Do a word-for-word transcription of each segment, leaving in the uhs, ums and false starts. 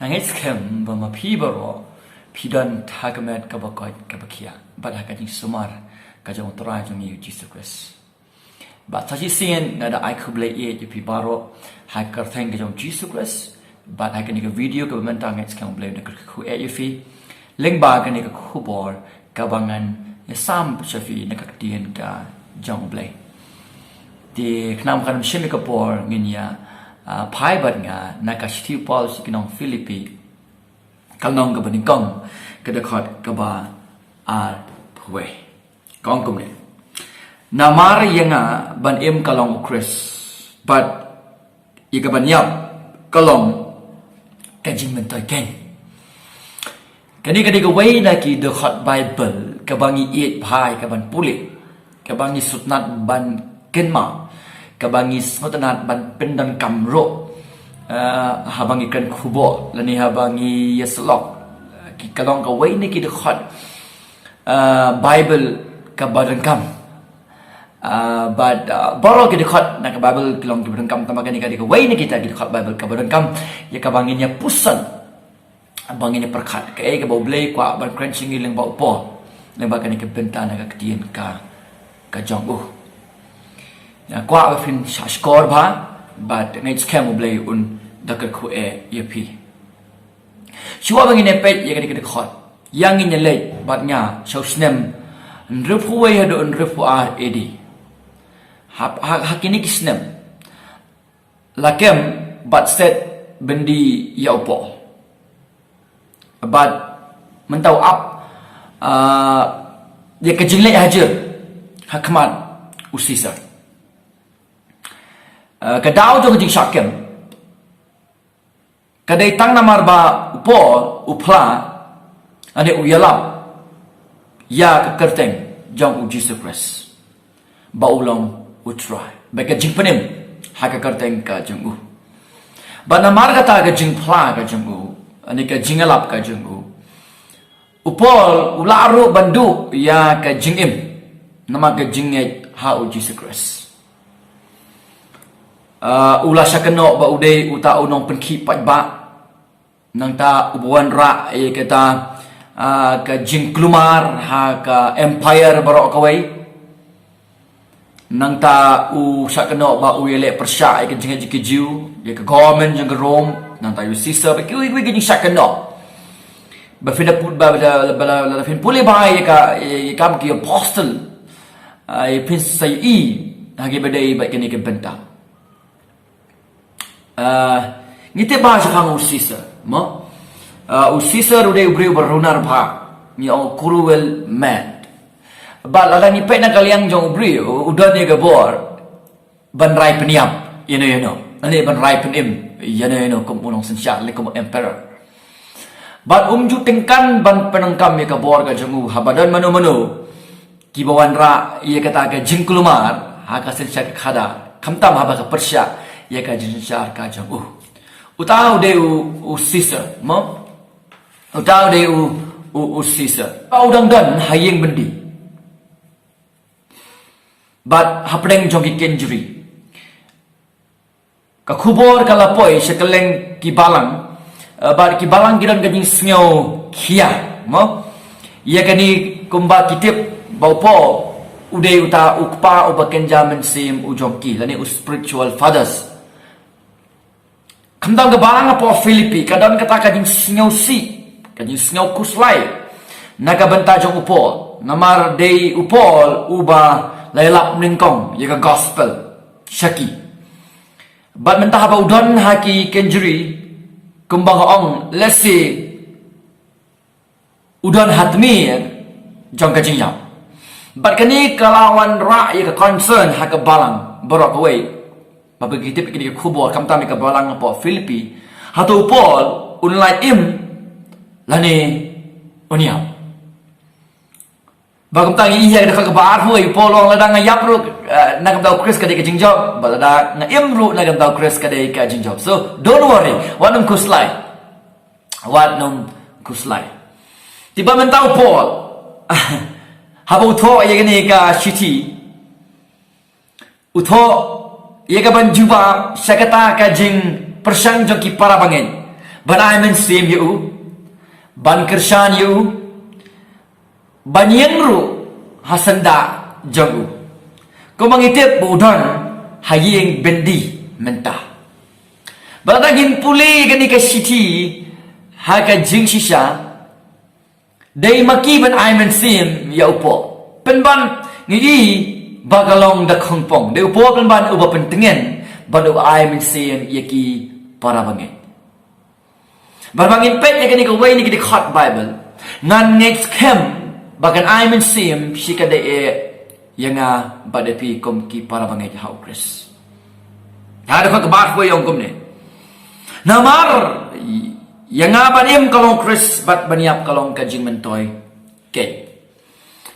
Ngeit skhem ba ma phi baroh phi don ha ka met kaba koit kaba khiah bad ha ka jingsumar ka jong U Trai jong ngi U Jisu Khrist. Bad sa shisien nga da ai khublei ïa phi baroh ha ka kyrteng ka jong U Jisu Khrist. Bad ha kane ka video kaba mynta ngeit skhem U Blei un da kyrkhu ïa phi lyngba kane ka khubor kaba ngan ïasam sha phi na ka ktien ka jong U Blei. Te khnang ba kan ym shim ïa ka por, ngin ïa, ah, phai bad nga na ka shithi u Paul sha ki nong Philippi, ka lynnong kaba nyngkong, ka dkhot kaba arphew. Ka ong kumne: Namar ïa nga ban im ka long U Khrist, bad ïa kaban ïap ka long ka jingmyntoi keiñ. Kane ka dei kawei na ki dkhot Baibl kaba ngi ïeit bha ïa kaban pule, kaba ngi sngewtynnat ban kynmaw, kaba ngi sngewtynnat ban pyndonkam ruh, eh, haba ngi kren khubor lane haba ngi ïasyllok. Ki, ka long kawei na ki dkhot, eh, Baibl kaba donkam. Ah, bad, ah, baroh ki dkhot na ka Baibl ki long kiba donkam, tangba kane ka dei kawei na kita ki dkhot Baibl kaba donkam ïa kaba ngin ïa puson, ba ngin ïa pyrkhat kaei kaba U Blei u kwah ban kren sha ngi lyngba u Paul, lyngba kane ka bynta na ka ktien ka, ka jong u. Nga kwah ba phin shah shkor bha, bad ngeit skhem U Blei un da kyrkhu ïa phi. Shuwa ba ngin ïa peit ïa kane ka dkhot, ïa ngin ïa leit bad nga sha u snem hynriewphew wei haduh hynriewphew ar A D. Ha, ha, ha kine ki snem la kem bad set byndi ïa u Paul. Bad mynta u ap, ah, ïa ka jingleit hajir ha khmat u Caesar. Ah, ka daw jong ka jingshah kem ka dei tang namar ba u Paul u phla, lane u ïalap ïa ka kyrteng jong U Jisu Khrist ba u long U Trai, ba ka jingpynim ha ka kyrteng ka jong u. Ba namar kata ka jingphla ka jong u, lane ka jingïalap ka jong u, u Paul u lah ruh ban duh ïa ka jingim namar ka jingngeit ha U Jisu Khrist. Ah, u la shah kynnoh ba u dei uta u nongpynkhih paidbah. Nangta u ba wanrah ïa kata, ah, ka jingkulmar ha ka empire baroh kawei. Nangta u shah kynnoh ba u ïaleh pyrshah ïa ka jingngeit jong ki Jiw, ïa ka government jong ka Rome, nangta ïa u Caesar, ba kiwei kiwei ki jingshah kynnoh. Ba phin da put ba, ba, ba, ba, ba phin pule bha ïa ka, ïa, ïa ka kam ki apostle. Ah, ïa phin sa ïohi ha kiba dei bad kane ka bynta. Ah, ngi tip ba shaphang u Caesar, mo? Ah, u Caesar u dei u briew ba runar bha, ngi ong cruel man. Bad lada ngi peit na ka liang jong u briew, u don ïa ka bor ban rai pynïap ïano ïano, lane ban rai pynim ïano ïano kum u nongsynshar, lane kum u emperor. Bad um ju tyngkan ban pyndonkam ïa ka bor ka jong u haba don mano mano kiba wanrah ïa kata ka jingkulmar ha ka synshar ka khadar, khamtam haba ka pyrshah ïa ka jingsynshar ka jong u. Uta u dei u, u Caesar, mo? Uta u dei u, u, u Caesar. Uta u dang don ha ïing byndi. Bad hapdeng jong ki kynjri, ka khubor ka la poi sha kylleng ki balang, eh, bad ki balang ki don ka jingsngew khia, mo? Ïa kane kumba ki tip ba u Paul u dei uta u kpa uba kynja mynsiem u jong ki, lane u spiritual fathers. Khamtam ka balang hapoh Philippi ka don kata ka jingsngewsih, ka jingsngew khuslai na ka bynta jong u Paul, namar dei u Paul uba la ïalap nyngkong ïa ka gospel sha ki. Bad mynta haba u don ha ki kynjri, kumba nga ong, lehse u don ha tmier jong ka jingïap. Bad kane ka la wanrah ïa ka concern ha ka balang baroh kawei. Ba ki tip ïa kane ka khubor, khamtam ïa ka balang hapoh Philippi. Hato u Paul un lait im lane un ïap? Ba kumta ngi ïa ka dkhot kaba arphew, u Paul u ong, lada nga ïap ruh, eh, na ka bynta u Khrist ka dei ka jingjop, bad lada nga im ruh na ka bynta u Khrist ka dei ka jingjop. So don't worry, wat nym khuslai. Wat nym khuslai. Te bad mynta u Paul, haba u thoh ïa kane ka shithi, u thoh ïa ka ban jubab sha kata ka jingpyrshang jong ki para bangeit. Ban ai mynsiem ïa u, ban kyrshan ïa u, ban ïeng ruh ha syndah jong u, kumba ngi tip ba u don ha ïing byndi mynta. Bad lada ngin pule kane ka shithi ha ka jingshisha, dei ma ki ban ai mynsiem ïa u Paul. Pynban ngi i ba ka long da khongpong. Dei u Paul pynban uba pyntngen bad uba ai mynsiem ïa ki para bangeit. Bad ba ngin peit ïa kane kawei na ki dkhot Baibl, ngan ngeit skhem ba kan ai mynsiem shikatdei eh ïa nga bad ïa phi kum ki para bangeit ha u Khrist. Ha dkhot kaba arphew ong kumne: Namar ïa nga ban im ka long u Khrist bad ban ïap ka long ka jingmyntoi.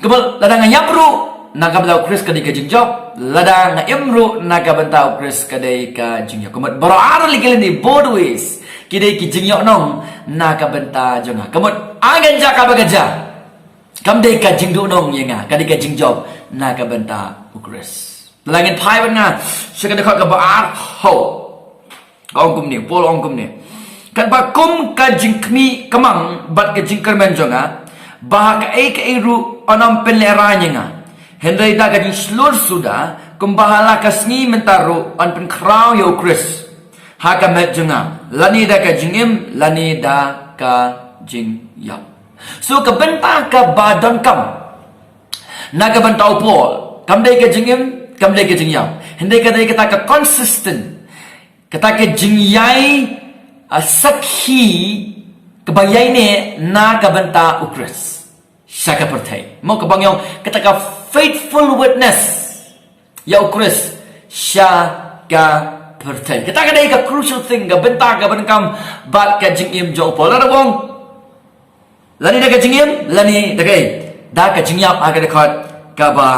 Kaba lada nga ïap ruh na ka bynta u Khrist ka dei ka jingjop, lada nga im ruh na ka bynta u Khrist ka dei ka jingïap. Kumba baroh ar lei ki lynti, both ways, ki dei ki jingïohnong na ka bynta jong nga. Kumba ha ka jaka ba ka jia, kam dei ka jingduhnong ïa nga, ka dei ka jingjop na ka bynta u Khrist. Lada ngin phai bad nga sha ka dkhot kaba arphew, ka ong kumne, Paul ong kumne: Katba kum ka jingkhmih ka mang bad ka jingkyrmen jong nga, ba ha kaei kaei ruh yn ym pynlehrain ïa nga. Hynrei da ka jingshlur suda, kumba ha la ka sngi mynta ruh yn pynkhraw ïa u Khrist ha ka met jong nga, lane da ka jingim lane da ka jingïap. So ka bynta kaba donkam na ka bynta u Paul kam dei ka jingim, kam dei ka jingïap. Hynrei ka dei kata ka consistent, kata ka jingïai, ah, sakhi kaba ïaineh na ka bynta u Khrist sha ka pyrthei. Mo, kaba ngi ong kata ka faithful witness ïa u Khrist sha ka pyrthei. Kata ka dei ka crucial thing, ka bynta kaba donkam bad ka jingim jong u Paul. Lada u ong lane da ka jingim lane da kaei, da ka jingïap ha ka dkhot kaba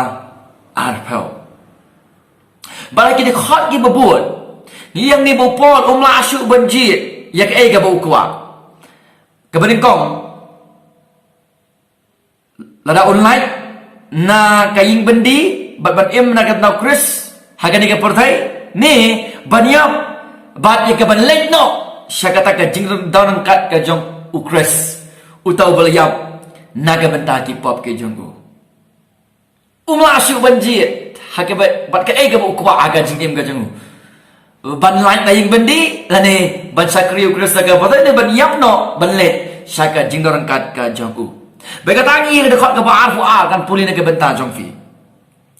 arphew. Bad ha ki dkhot kiba bud ngi ïohi ba u Paul um lah shuh ban jied ïa kaei kaba u kwah. Kaba nyngkong, lada un lait na ka ïing byndi bad ban im na ka bynta u Khrist ha kane ka pyrthei, ne ban ïap bad ïa kaban leit noh sha kata ka jingdon ryngkat ka jong u Khrist, uta uba la ïap na ka bynta ki pop ki jong u. Um lah shuh ban jied ha kaba, bad kaei kaba u kwah ha ka jingim ka jong u, ban lait na ïing byndi lane ban shakri ïa u Khrist ha ka pyrthei, ne ban ïap noh ban leit sha ka jingdon ryngkat ka jong u. Bad kata ngi ïohi ha ka dkhot kaba arphew ar, ngan pule na ka bynta jong phi.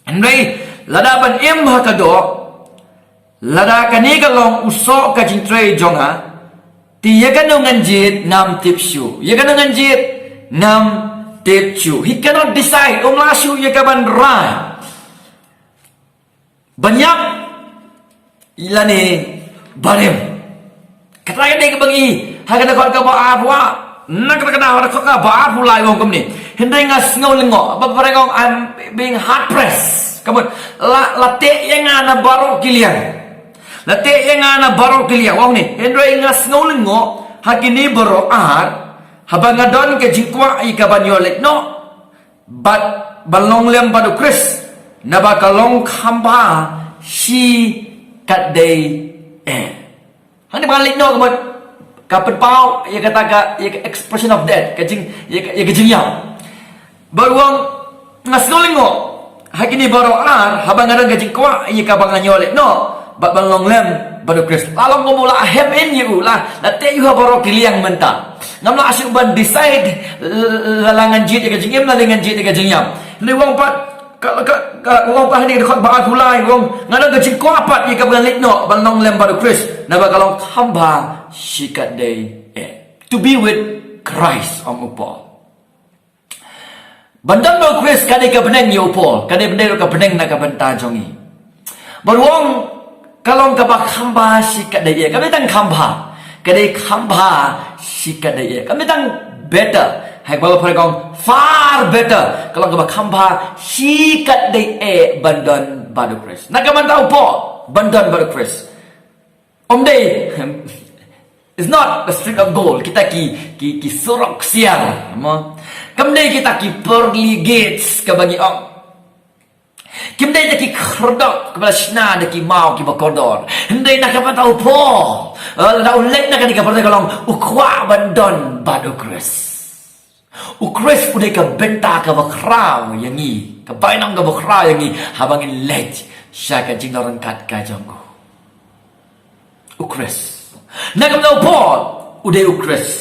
Hynrei lada ban im ha ka doh, lada kane ka long u soh ka jingtrei jong nga, te ïa kano ngan jied ngam tip shuh. Ïa kano ngan jied ngam tip shuh. He cannot decide, um lah shuh ïa kaban rai ban ïap lane ban im. Kata ka dei kaba ngi ïohi ha ka dkhot kaba arphew ar. Na kata ka dkhot kaba arphew lai u ong kumne: Hynrei nga sngew lyngngoh, ba phareng ong, I'm being hard pressed. Kumba la, la teh ïa nga na baroh ki liang. La teh ïa nga na baroh ki liang, u ong ne. Hynrei nga sngew lyngngoh ha kine baroh ar, haba nga don ka jingkwah ïa kaban ïoh leit noh bad ban long lem bad u Khrist, naba ka long kham bha shikatdei eh. Hangne ba leit noh, kumba ka pynpaw ïa kata ka, ïa ka expression of death, ka jing, ïa ka, ïa ka jingïap. Bad u ong, nga sngew lyngngoh ha kine baroh ar, haba nga don ka jingkwah ïa kaba ngan ïoh leit noh bad ban long lem bad u Khrist. La long kumba la hem in ïa u, la, la teh ïa u ha baroh ki liang mynta. Ngam lah shuh ban decide, la, la ngan jied ïa ka jingim lane ngan jied ïa ka jingïap. Hynrei u ong pat, ka, ka, ka, u ong pat hangne ha ka dkhot ba arphew lai, u ong, nga don ka jingkwah pat ïa kaba ngan leit noh ban long lem bad u Khrist, naba ka long kham bha shikatdei eh. To be with Christ, ong u Paul. Ban don bad u Khrist ka dei ka bneng ïa u Paul, ka dei bneng, ka bneng na ka bynta jong ngi. Bad u ong, ka long kaba kham bha shikatdei eh. Kam dei tang kham bha, ka dei kham bha shikatdei eh. Kam dei tang better, ha kaba phareng ong far better. Ka long kaba kham bha shikatdei eh ban don bad u Khrist. Na ka bynta u Paul, ban don bad u Khrist. Ym dei, it's not the street of gold, kita ki, ki, ki surok siar, mo. Kam dei kita ki pearly gates kaba ngi ong. Kim dei da ki khyrdop kiba la shna da ki maw kiba kordor. Hynrei na ka bynta u Paul, eh, lada u leit na kane ka pyrthei ka long u kwah ban don bad u Khrist. U Khrist u dei ka bynta kaba khraw ïa ngi, ka bainong kaba khraw ïa ngi haba ngin leit sha ka jingdon ryngkat ka jong u. U Khrist. Na ka bynta u Paul, u dei u Khrist.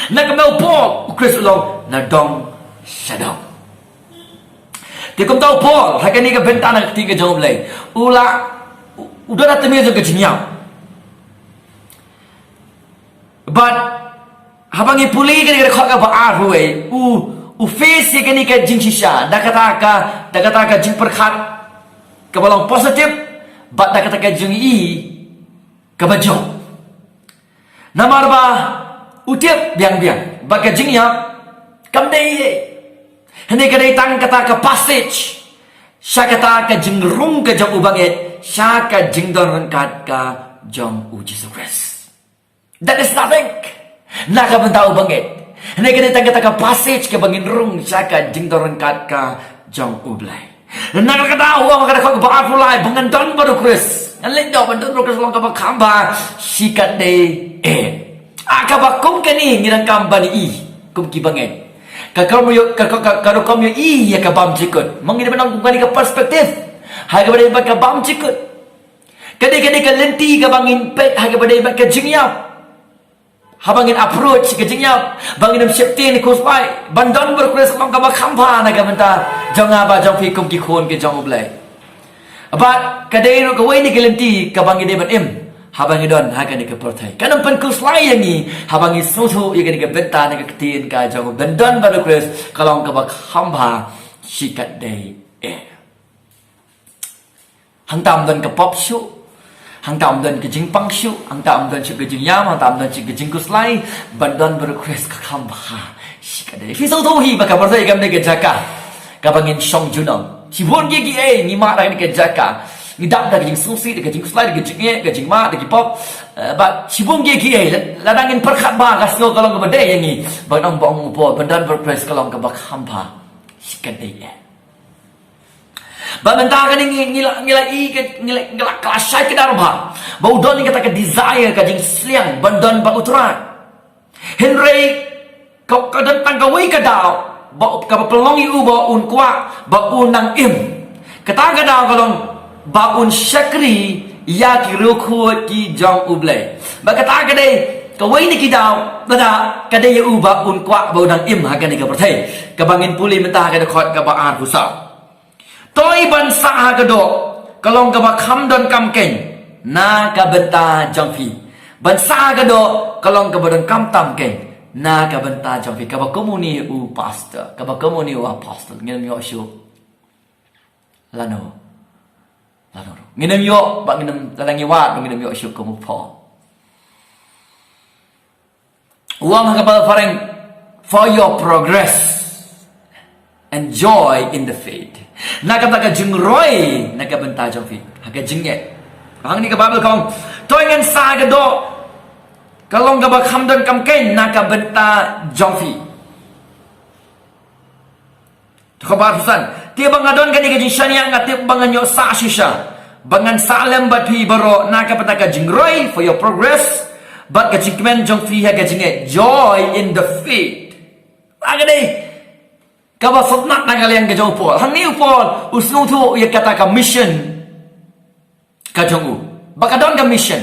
Na ka bynta u Paul, u Khrist u long nadong shadong. Te kumta u Paul, ha kane ka bynta na ka ktien ka jong u Blei, u la, u, u don ha tmier jong ka jingïap. Bad haba ngi pule kane ka dkhot kaba ar ruh, u, u face ïa kane ka jingshisha da kata ka, da kata ka jingpyrkhat kaba long positive, bad da kata ka jingi kaba jop. Namar ba u tip biang biang ba ka jingïap kam dei ei ei. Hynrei ka dei tang kata ka passage sha kata ka jingrung ka jong u bangeit sha ka jingdon ryngkat ka jong u Jisu Khrist. That is nothing. Na ka bynta u bangeit. Hynrei ka dei tang kata ka passage kaba ngin rung sha ka jingdon ryngkat ka jong u Blei. Na ka kata u ong ha ka dkhot kaba arphew lai ba ngan don bad u Khrist. Ngan leit noh ban don bad u Khrist ka long kaba kham bha shikatdei eh. Ha kaba kum kane ngi donkam ban ïohi kum ki bangeit. Ka rukom ïoh, ka, ka, ka, ka rukom ïohi ïa ka bymjukut. Mo ngi dei ban ong kum kane ka perspective. Ha kaba dei bad ka bymjukut. Ka dei, ka dei ka lynti kaba ngin peit ha kaba dei bad ka jingïap. Haba ngin approach ka jingïap, ba ngin ym sheptieng khuslai ban don bad u Khrist ka long kaba kham bha na ka bynta jong nga bad jong phi kum ki khun ki jong u Blei. Bad ka dei ruh kawei na ki lynti kaba ngi dei ban im haba ngi don ha kane ka pyrthei. Kan ym pynkhuslai ïa ngi haba ngi sngewthuh ïa kane ka bynta na ka ktien ka jong u, ban don bad u Khrist ka long kaba kham bha shikatdei eh. Hangta ym don ka pop shuh, hangta ym don ka jingpang shuh, hangta ym don shuh ka jingïam, hangta ym don shuh ka jingkhuslai. Ban don bad u Khrist ka kham bha shikatdei. Phi sngewthuh hi ba ka pyrthei kam dei ka jaka kaba ngin shong junom. Shibun kiei kiei ngi mad ha kane ka jaka. Ngi dap da ka jingsngewsih, da ka jingkhuslai, da ka jingeh, ka jingmad, da ki pop. Eh, bad shibun kiei kiei, lada ngin pyrkhat bha ka sngew ka long kaba dei ïa ngi. Ban ong, ba ong u Paul, ban don bad u Khrist ka long kaba kham bha shikatdei eh. Bad mynta kane ngi, ngi la, ngi la i ka, ngi la, ngi la, ka la shai kdar bha ba u don kata ka desire, ka jingsliang ban don bad u Trai. Hynrei ka, ka don tang kawei ka daw ba, kaba pynlong ïa u ba un kwah ba un nang im. Kata ka daw ka long ba un shakri ïa ki riewkhuid ki jong u Blei. Bad kata ka dei kawei na ki daw, lada ka dei ïa u ba un kwah ba un nang im ha kane ka pyrthei. Kaba ngin pule mynta ha ka dkhot kaba arphew saw. Toi ban sah ha ka doh ka long kaba kham donkam keiñ na ka bynta jong phi. Ban sah ha ka doh ka long kaba donkam tam keiñ na ka bynta jong phi. Kaba kum une u pastor, kaba kum une u apostle, ngin ym ïoh shuh. Lano, lano ruh ngin ym ïoh, ba ngin ym, lada ngi wad ba ngin ym ïoh shuh kum u Paul. U ong ha ka Baibl phareng, for your progress and joy in the faith. Na ka bynta ka jingroi na ka bynta jong phi ha ka jingngeit. Hangne ka Baibl ka ong, to ngan sah ha ka doh ka long kaba kham donkam keiñ na ka bynta jong phi. Te kaba arphew san, te ba nga don kane ka jingshaniah nga tip ba ngan ïoh sah shisha, ba ngan sah lem bad phi baroh na ka bynta ka jingroi, for your progress, bad ka jingkmen jong phi ha ka jingngeit, joy in the faith. Ba ka dei kaba sngewtynnat na ka liang ka jong u Paul. Hangne u Paul u sngewthuh ïa kata ka mission ka jong u, ba ka don ka mission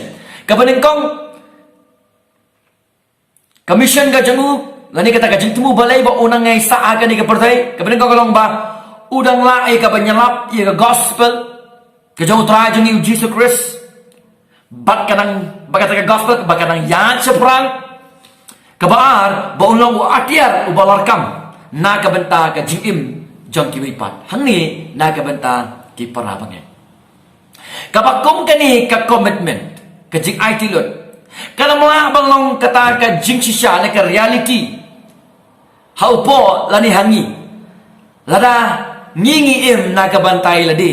kaba nyngkong. Ka mission ka jong u, lane kata ka jingthmu balei ba u nang ïaisah ha kane ka pyrthei, kaba nyngkong ka long ba u dang lah ïa kaba ñialap ïa ka gospel ka jong u Trai jong ngi u Jisu Khrist. Bad ka nang, bad kata ka gospel ba ka nang ïaid shaphrang. Kaba ar, ba un long u atiar uba larkam na ka bynta ka jingim jong kiwei pat, hangne na ka bynta ki para bangeit. Kaba kum kane ka commitment, ka jingaiti lut, ka lam lah ban long kata ka jingshisha ne ka reality ha u Paul lane ha ngi, lada ngi ngi im na ka bynta ïa lade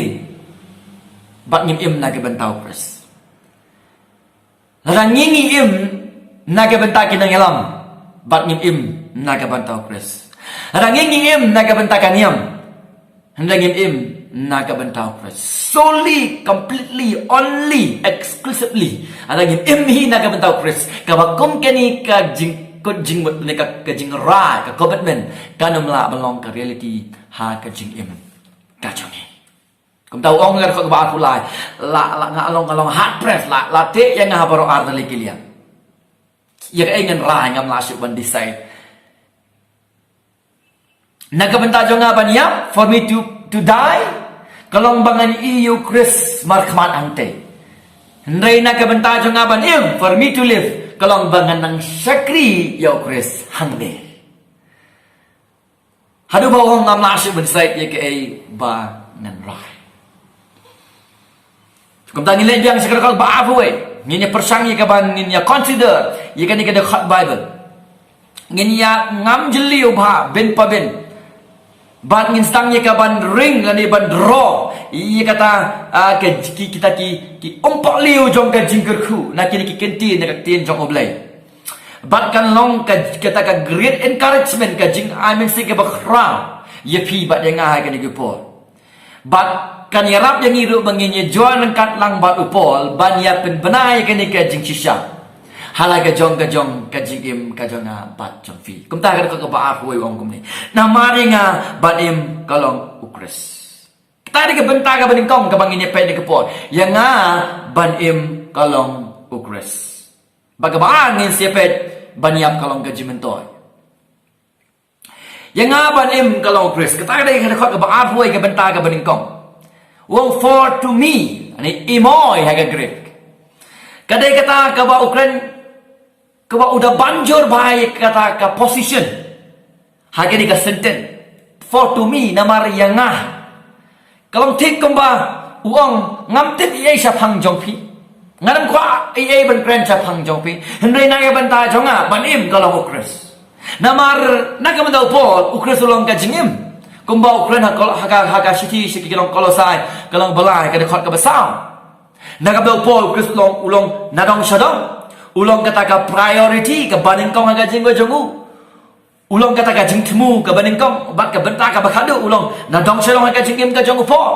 bad ngim im na ka bynta u Khrist. Lada ngi ngi im na ka bynta ki nongïalam bad ngim im na ka bynta u Khrist. Lada ngi ngi im na ka bynta ka niam Hynrei ngim im na ka bynta u Khrist. Solely, completely, only, exclusively. Hynrei ngim im hi na ka bynta u Khrist. Kaba kum kane ka jingkut jingmut ne ka, ka jingrai, ka commitment. Kan ym lah ban long ka reality ha ka jingim ka jong ngi. Kumta u ong ha ka dkhot kaba arphew lai. La, la nga long, nga long hard press, la, la teh ïa nga ha baroh ar tylli ki liang. Ïa kaei ngan rai, ngam lah shuh ban decide. Na ka bynta jong nga ban ïap, for me to, to die, ka long ba ngan ïohi ïa u Khrist markhmat hangtei. Hynrei na ka bynta jong nga ban im, for me to live, ka long ba ngan nang shakri ïa u Khrist hangne. Haduh ba u ong ngam lah shuh ban decide ïa kaei ba ngan rai. Kumta ngin leit biang sha ka dkhot ba arphew wei. Ngin ïa pyrshang ïa kaban ngin ïa consider ïa kane ka dkhot Bible. Ngin ïa ngam jylliew bha bin pa bin. Bad ngin sdang ïa kaban ring lane ban draw ïa kata, ah, ka, ki, kita ki, ki umpohliew jong ka jingkyrkhu na kine ki ktien, na ka ktien jong U Blei. Bad kan long ka, kata ka great encouragement, ka jingai mynsiem kaba khraw ïa phi bad ïa nga ha kane ka por. Bad kan ïarap ïa ngi ruh ba ngin ïa join ryngkat lang bad u Paul ban ïa pynbna ïa kane ka jingshisha ha la ka jong ka jong ka jingim ka jong nga bad jong phi. Kumta ka dkhot kaba arphew wei u ong kumne. Namar ïa nga ban im ka long u Khrist. Kata dei ka bynta kaba nyngkong kaba ngin ïa peit ha kane ka por. Ïa nga ban im ka long u Khrist. Bad kaba ar ngin sa ïa peit ban ïap ka long ka jingmyntoi. Ïa nga ban im ka long u Khrist. Kata ka dei ka dkhot kaba arphew wei, ka bynta kaba nyngkong. U ong for to me, ani imoi ha ka Greek. Ka dei kata kaba u kren, kaba u da ban jur bha ïa kata ka position ha kane ka sentence. For to me, namar ïa nga. Ka long thik kumba u ong ngam tip ei ei shaphang jong phi. Ngam kwah ei ei ban kren shaphang jong phi. Hynrei na ka bynta jong nga ban im ka long u Khrist. Namar na ka bynta u Paul u Khrist u long ka jingim. Kumba u kren ha Kol-, ha ka, ha ka shithi sha ki long Kolosai, ka long ba lai, ka dkhot kaba saw. Na ka bynta u Paul u Khrist u long, u long nadong shadong. U long kata ka priority kaba nyngkong ha ka jingim jong u. U long kata ka jingthmu kaba nyngkong, bad ka bynta kaba khadduh u long nadong shadong ha ka jingim ka jong u Paul.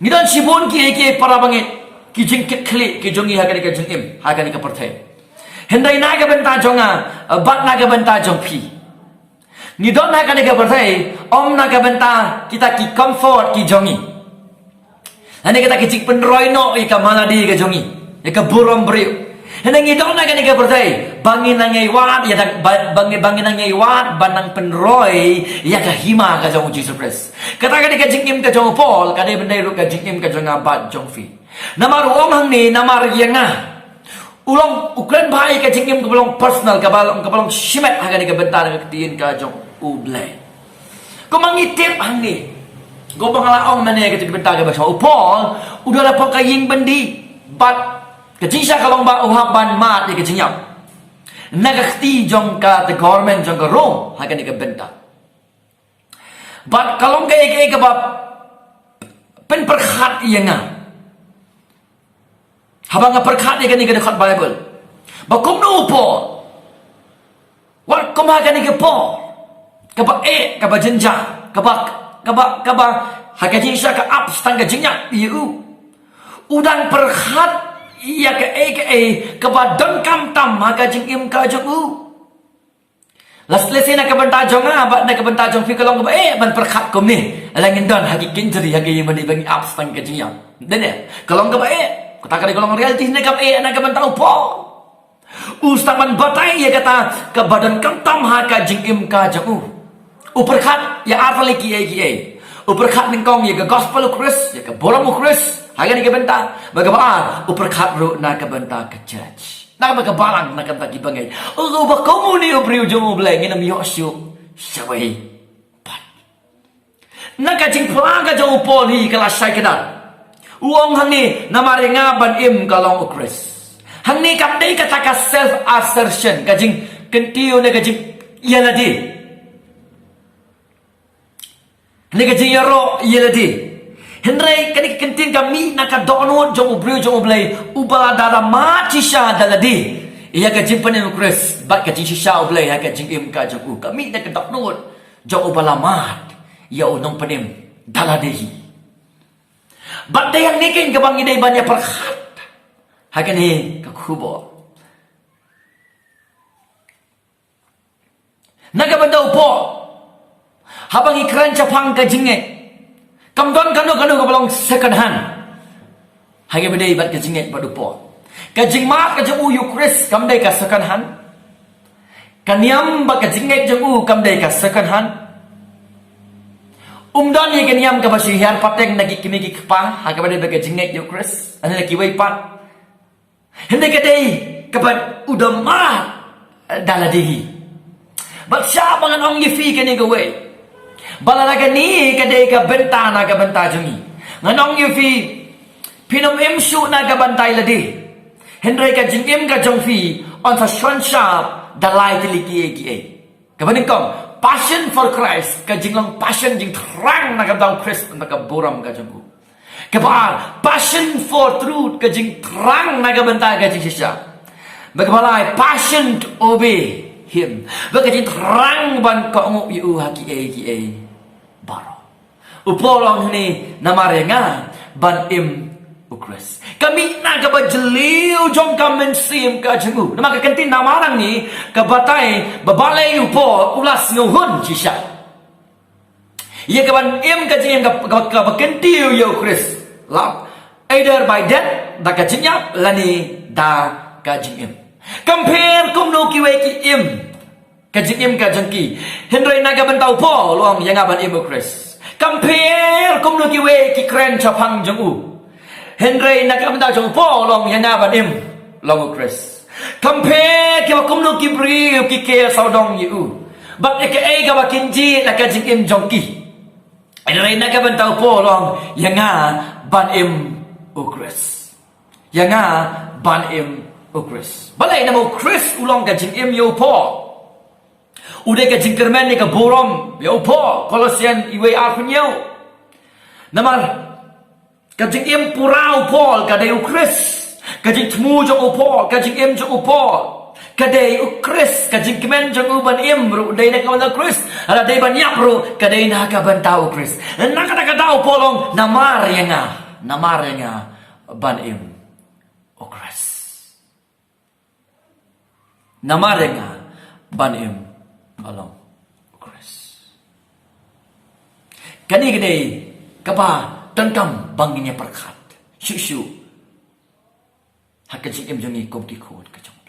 Ngi don shibun ki, ki para bangeit, ki jingkitkhlieh ki jong ngi ha kane ka jingim, ha kane ka pyrthei. Hynrei na ka bynta jong nga bad na ka bynta jong phi, ngi don ha kane ka pyrthei ym na ka bynta kita ki comfort ki jong ngi. Lane kata ka jingpynroi noh ïa ka malady ka jong ngi, ïa ka burom briew. Hynrei ngi don ha kane ka pyrthei ba ngin nang ïai wad ïa, ba, ba ngin, ba ngin nang ïai wad ban nang pynroi ïa ka hima ka jong u Jisu Khrist. Kata ka dei ka jingim ka jong u Paul, ka dei ban dei ruh ka jingim ka jong nga bad jong phi. Namar u ong hangne, namar ïa nga. U long u kren bha ïa ka jingim kaba long personal, kaba long, kaba long shimet ha kane ka bynta na ka ktien ka jong U Blei. Kumba ngi tip hangne, kumba nga la ong mynne, ka bynta kaba shong, u Paul u don hapoh ka ïing byndi bad ka jingshisha ka long ba u hap ban mad ïa ka jingïap na ka kti jong ka, the government jong ka Rom ha kane ka bynta. Bad ka long kaei kaei kaba pynpyrkhat ïa nga haba nga pyrkhat ïa kane ka dkhot Bible. Ba kumno u Paul, wat kum ha kane ka por kaba eh, kaba jynjar, kaba, kaba, kaba ha ka jingshisha ka ap tang ka jingïap ïa u, u dang pyrkhat ïa kaei kaei kaba donkam tam ha ka jingim ka jong u. Lehse, lehse na ka bynta jong nga bad na ka bynta jong phi ka long kaba eh ban pyrkhat kumne. Lada ngin don ha ki kynjri, ha ki ïing mane ba ngi ap tang ka jingïap, dei ne? Ka long kaba eh. Kata ka dei ka long reality ne kaba eh na ka bynta u Paul. U sdang ban batai ïa kata kaba donkam tam ha ka jingim ka jong u. U pyrkhat ïa ar tylli kiei kiei. U pyrkhat nyngkong ïa ka gospel u Khrist, ïa ka burom u Khrist ha kane ka bynta. Bad kaba ar, u pyrkhat ruh na ka bynta ka church. Na kaba ka balang, na ka bynta ki bangeit. U, uba kum une u briew jong U Blei, ngin ym ïoh shuh shawei pat. Na ka jingphla ka jong u Paul hi ka la shai kdar. U ong hangne, namar ïa nga ban im ka long u Khrist. Hangne kam dei kata ka self assertion, ka jingkyntiew ne ka jingïalade. Hangne ka jingïaroh ïalade. Hynrei kane ka kyntien ka mih na ka dohnud jong u briew jong U Blei uba la da mad shisha da lade ïa ka jingpynim u Khrist bad ka jingshisha U Blei ha ka jingim ka jong u. Ka mih na ka dohnud jong uba la mad ïa u nongpynim da lade hi. Bad dei hangne keiñ kaba ngi dei ban ïa pyrkhat ha kane ka khubor. Na ka bynta u Paul, haba ngi kren shaphang ka jingngeit, kam don kano kano kaba long second hand ha kaba dei bad ka jingngeit bad u Paul. Ka jingmad ka jong u ïa u Khrist kam dei ka second hand. Ka niam bad ka jingngeit jong u kam dei ka second hand. Um don ïa ka niam kaba shu hiar pateng na ki kmie ki kpa ha kaba dei bad ka jingngeit ïa u Khrist, lane na kiwei pat. Hynrei ka dei kaba u da mad da lade hi. Bad shah ba ngan ong ïa phi kane kawei, ba lada kane ka dei ka bynta na ka bynta jong ngi, ngan ong ïa phi, phin ym im shuh na ka bynta lade. Hynrei ka jingim ka jong phi yn sa shon shap da lai tylli kiei kiei. Kaba nyngkong, passion for Christ, ka jinglong passion, jingthrang na ka bynta u Khrist, na ka burom ka jong u. Kaba ar, passion for truth, ka jingthrang na ka bynta ka jingshisha. Bad kaba lai, passion to obey him, bad ka jingthrang ban kohnguh ïa u ha kiei kiei baroh. U Paul u ong hangne, namar ïa nga ban im u Khrist. Ka mih na kaba jylliew jong ka mynsiem ka jong u. Namar ka kyntien namar hangne ka batai ba balei u Paul u la sngewhun shisha ïa ka ban im ka jingim ka, ka, kaba kyntiew ïa u Khrist, la either by death, da ka jingïap, lane da ka jingim. Kam pher kumno kiwei ki im ka jingim ka jong ki, hynrei na ka bynta u Paul u ong, ïa nga ban im u Khrist. Kam pher kumno kiwei ki kren shaphang jong u, hynrei na ka bynta jong u Paul u ong, ïa nga ban im long u Khrist. Kam pher kiba kumno ki briew ki ker sawdong ïa u, bad ïa kaei kaba kin jied na ka jingim jong ki, hynrei na ka bynta u Paul u ong, ïa nga ban im u Khrist. Ïa nga ban im u Khrist. Balei? Namar u Khrist u long ka jingim ïa u Paul. U dei ka jingkyrmen ne ka burom ïa u Paul. Kolosian wei arphew hynñiew. Namar ka jingim pura u Paul ka dei u Khrist. Ka jingthmu jong u Paul, ka jingim jong u Paul ka dei u Khrist. Ka jingkmen jong u ban im ruh dei na ka bynta u Khrist. Lada dei ban ïap ruh ka dei na ka bynta u Khrist. Na kata ka daw u Paul u ong, namar ïa nga, namar ïa nga ban im u Khrist. Namar ïa nga ban im ba long u Khrist. Kane ka dei kaba donkam ba ngin ïa pyrkhat shuh shuh ha ka jingim jong ngi kum ki khun ka jong